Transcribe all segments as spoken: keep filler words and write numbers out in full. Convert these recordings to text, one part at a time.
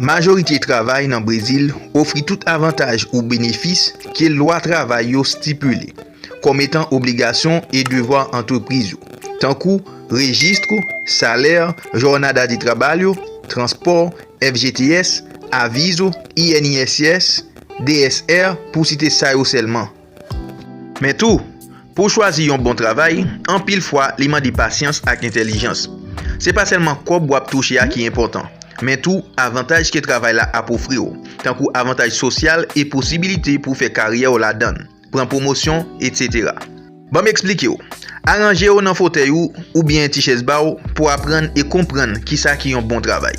Majorite travay nan Brezil ofri tout avantaj ou benefis ke lwa travay yo stipile kòm etan obligasyon e devwa antrepriz yo, tankou rejistro, salè, jornada de trabalho, transpò, F G T S, avizo, I N S S, D S R, pou site sa yo sèlman. Men tou, pou w chwazi yon bon travay, anpil fwa li mande pasyans ak entèlijans. Se pa sèlman kòb w ap touche a ki enpòtan, men tou avantaj ke travay la ap ofri w, tankou avantaj sosyal e posibilite pou w fè karyè w ladan l, pran pwomosyon, etsetera. Ban m eksplike w. Aranje w nan fotèy ou oubyen ti chèz ba w pou aprann e konprann kisa ki yon bon travay.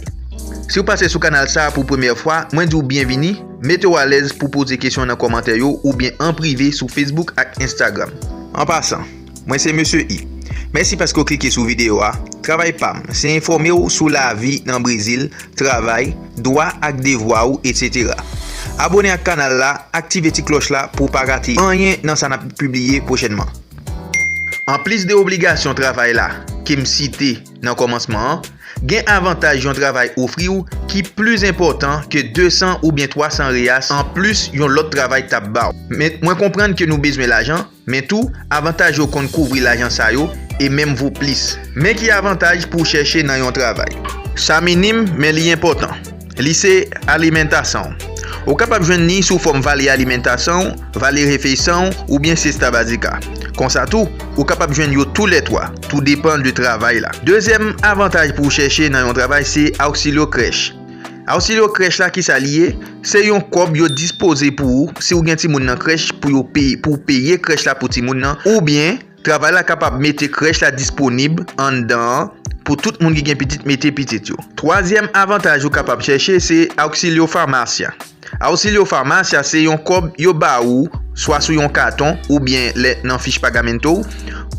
Si w pase sou kanal sa a pou premyè fwa, mwen di w byenvini, mete w alèz pou poze kesyon nan kòmantè yo oubyen an prive sou Facebook ak Instagram. An pasan, mwen se Mesye I. Mèsi paske w klike sou videyo a. Travay pa m se enfòme w sou lavi nan Brezil, travay, dwa ak devwa w, etsetera. Abone ak kanal la, aktive ti klòch la pou w pa rate anyen nan sa n ap pibliye pwochènman. Anplis de obligasyon travay la ke m site nan kòmansman an, gen avantaj yon travay ofri w ki plis enpòtan ke de san oubyen twa san reas anplis yon lòt travay t ap ba w. Men, mwen konprann ke nou bezwen lajan, men tou, avantaj yo konn kouvri lajan sa yo e menm vo plis. Men ki avantaj pou w chèche nan yon travay. Sa minim, men li enpòtan. Li se alimantasyon. Ou kapab jwenn li sou fòm vale alimantasyon, vale refeição oubyen cesta básica. Konsa tou, ou kapab jwenn yo toulètwa, tou depann de travay la. Dezyèm avantaj pou w chèche nan yon travay se auxílio creche. Auxílio creche la, kisa li ye? Se yon kòb yo dispoze pou ou si w gen timoun nan krèch pou yo peye, pou w peye krèch la pou timoun nan, oubyen travay la kapab mete krèch la disponib anndan an pou tout moun ki gen pitit mete pitit yo. Twazyèm avantaj ou kapab chèche se auxílio farmácia. Auxílio farmácia se yon kòb yo ba ou swa sou yon katon oubyen lè nan fich pagamento w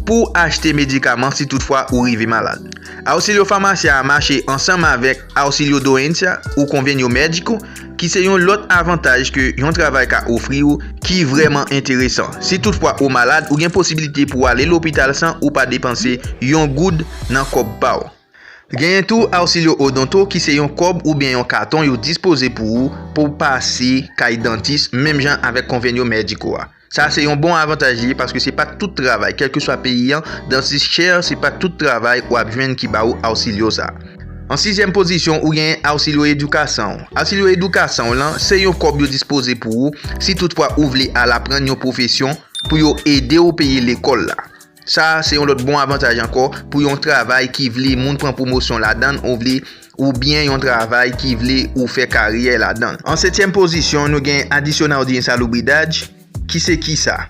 pou w achte medikaman si toutfwa ou rive malad. Auxílio farmácia a mache ansanm avèk auxílio doença ou convênio médico, ki se yon lòt avantaj ke yon travay ka ofri w ki vrèman enteresan. Si toutfwa ou malad, ou gen posibilite pou w ale lopital san ou pa depanse yon goud nan kòb pa w. Genyen tou auxílio odonto, ki se yon kòb oubyen yon katon yo dispoze pou ou pou w pase kay dantis, menm jan avèk convênio médico a. Sa se yon bon avantaj li ye, paske se pa tout travay, kèlkeswa peyi an, dantis chè, se pa tout travay w ap jwenn ki ba ou auxílio sa. An sizyèm pozisyon, ou genyen auxílio educação. Auxílio educação lan, se yon kòb yo dispoze pou ou si toutfwa ou vle al aprann yon pwofesyon pou yo ede w peye lekòl la. Sa se yon lòt bon avantaj ankò pou yon travay ki vle moun pran pwomosyon ladan l, ou vle, oubyen yon travay ki vle ou fè karyè ladan l. An setyèm pozisyon, nou gen adicional de insalubridade, ki se kisa?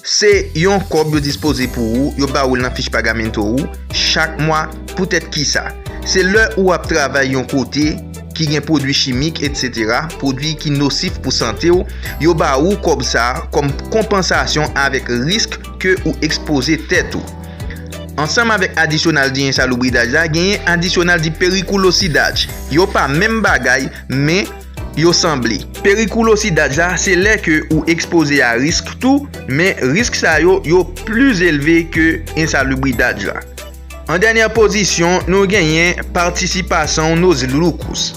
Se yon kòb yo dispoze pou ou, yo ba ou l nan fich pagamento ou chak mwa. Poutèt kisa? Se lè ou ap travay yon kote ki gen pwodui chimik, etsetera, pwodui ki nosif pou sante w, yo ba ou kòb sa a kòm konpansasyon avèk risk ke ou ekspoze tèt ou. Ansanm avèk adicional de insalubridade la, genyen adicional de periculosidade. Yo pa menm bagay, men yo sanble. Periculosidade la, se lè ke ou ekspoze a risk tou, men risk sa yo, yo plis elve ke insalubridade la. An dènyè pozisyon, nou genyen participação nos lucros.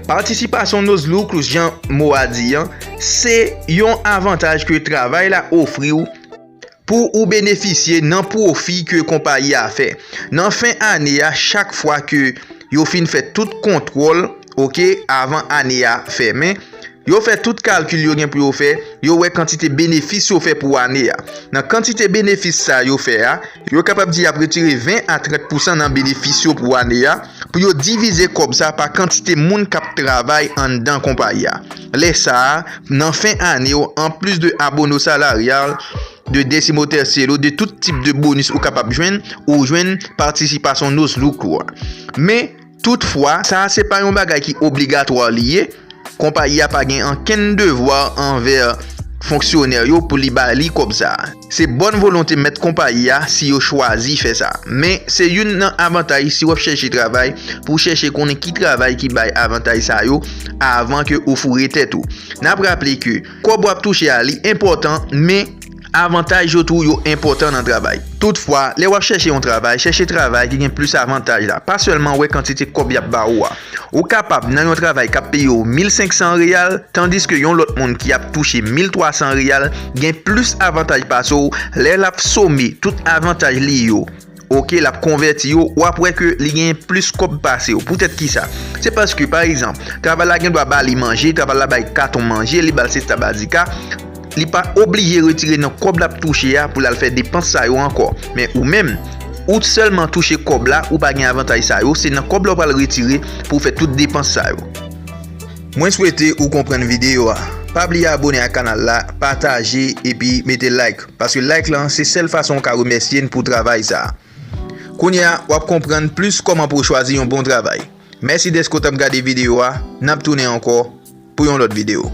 Participação nos lucros, jan mo a di an, se yon avantaj ke travay la ofri w pou ou benefisye nan pwofi ke konpayi a fè. Nan fen ane a, chak fwa ke yo fin fè tout kontwòl, oke, avan ane a fèmen, yo fè tout kalkil yo gen pou yo fè, yo wè kantite benefis yo fè pou ane a. Nan kantite benefis sa yo fè a, yo kapab di y ap retire ven a trant pousan nan benefis yo pou ane a, pou yo divize kòb sa pa kantite moun k ap travay anndan konpayi a. Lè sa a, nan fen ane w, anplis de abono salarial, de décimo terceiro, de tout tip de bonis ou kapab jwenn, ou jwenn participação nos lucros a. Men, toutfwa, sa a se pa yon bagay ki obligatwa li ye. Konpayi a pa gen ankenn devwa anvè fonksyonè yo pou li ba li kòb sa a. Se bòn volonte mèt konpayi a si yo chwazi fè sa. Men, se youn nan avantaj si w ap chèche travay, pou w chèche konnen ki travay ki bay avantaj sa yo avan ke ou foure tèt ou. N ap raple ke kòb w ap touche a, li enpòtan, men Avantaj yo tou yo enpòtan nan travay. Toutfwa, lè w ap chèche yon travay, chèche travay ki gen plis avantaj la, pa sèlman wè kantite kòb y ap ba ou a. Ou kapab nan yon travay k ap peye w mil senk san reyal, tandiske yon lòt moun ki ap touche mil twa san reyal gen plis avantaj pase w lè l ap some tout avantaj li yo. Oke, l ap konvèti yo, w ap wè ke li gen plis kòb pase w. Poutèt ki sa? Se paske, pa egzanp, travay la gen dwa ba li manje, travay la bay katon manje, li ba l sesta bazika, li pa oblije retire nan kòb l ap touche a pou l al fè depans sa yo ankò. Men ou menm, ou sèlman touche kòb la, ou pa gen avantaj sa yo, se nan kòb la w pral retire pou w fè tout depans sa yo. Mwen swete ou konprann videyo a. Pa bliye abone ak kanal la, pataje epi mete like, paske like lan se sèl fason w ka remèsye n pou travay sa a. Kounye a, w ap konprann plis kòman pou w chwazi yon bon travay. Mèsi dèske w t ap gade videyo a, n ap tounen ankò pou yon lòt videyo.